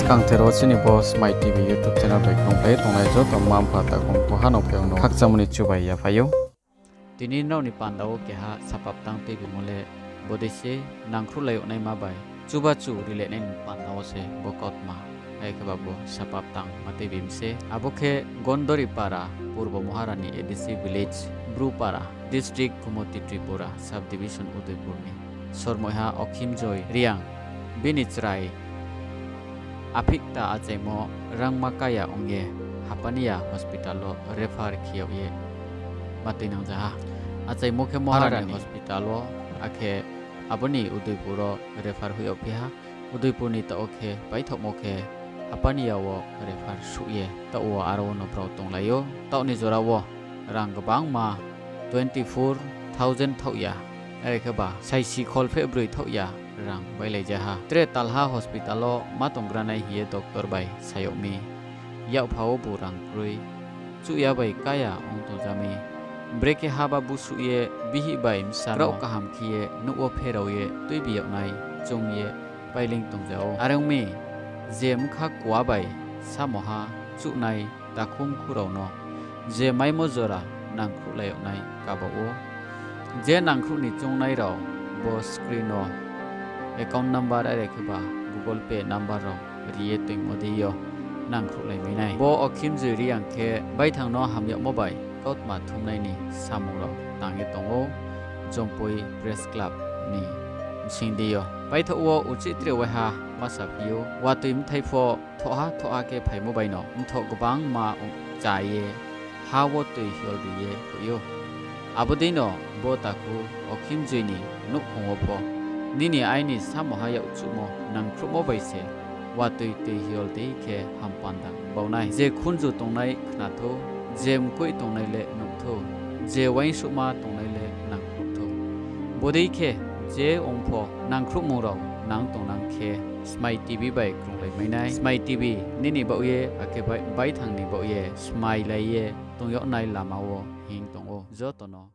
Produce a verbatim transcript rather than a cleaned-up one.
Kangther wo chini bo Smai T V YouTube channel bai krungpai tongnai joto mma mpha takhu mkhu ha no phaiyong no khakchangmo ni chubai yaphai ou. Tini nrao ni panda wo keha sapap tang tuibimo le bodei se nangkhruhlai yag naima bai chubachu rilai nai ni panda wo se bo kautma, are khe ba bo sapap tang ma tuibi mi se. Abo khe Gondori Para, Purbo Maharani A D C village, Bru Para, district Gomoti Tripura, sub division Udaipur ni sormoiha Okhimjoy Reang, bini chrai aphikta achaimo rangma kaya ong ye Hapania hospital wo refer khe yag ye ma tuinang ja ha. Achaimo khe Maharani hospital wo, akhe abo ni Udaipur wo refer hoih yagphi ha. Udaipur ni taoh wo khe paithaohmo khe Hapania wo refer suh ye taoh wo aro wo no brao tonglai ou. Taoh ni jora wo rang gbangma twenty four thousand thaoh ya, are khe ba saisi kholpheh broi thaoh ya rang bailai ja ha. Tre talha hospital wo ma tonggra nai hing ye doctor bai sa yag mi. Yakpha wo bu rang kroi, chuh ya bai kaya ong tongja mi. Brekhe haba busuh ye bihih bai bsa rao kaham khe ye nouh wo pherao ye tuibi yag nai choung ye paileing tongja ou. Are ong mi, je bkha kua bai samoha chuhnai takhu mkhu rao no je maimo jora nangkhruhlai yag nai kaba ou. Je nangkhruh ni choungnai rao bo screen wo account number are khe ba Google Pay number rao ri ye toingmo dei yo nangkhruhlai mai nai. Bo Okhimjoy Reang khe baithang no ham yagmo bai kautma thumnai ni samung rao tang ye tong ou, Jompui Press Club ni bsing dei yo. Paithaoh wo uchih tre waiha ma saphi ou, watoi bthai pho thohha thohha khe phaimo bai no mthoh gbangma chá ye ha wo toi hiol ri ye hoih ou. Abo dei no bo takhu Okhimjoy ni nouhkhong wo pho nini aini samoha yakchuhmo nangkhruhmo bai se watoi toi hiol dei khe hampanda bau nai. Je khunju tongnai khna thou, je mkoih tongnai le nuh thou, je uaingsouhma tongnai le nangkhruh thou. Bodei khe je ong pho nangkhruhmung rao nang tongnang khe Smai T V bai krunglai mai nai. Smai T V nini baoh ye akhe bai-, baithang ni baoh ye smai lai ye tong yag nai lama wo hing tong ou joto no.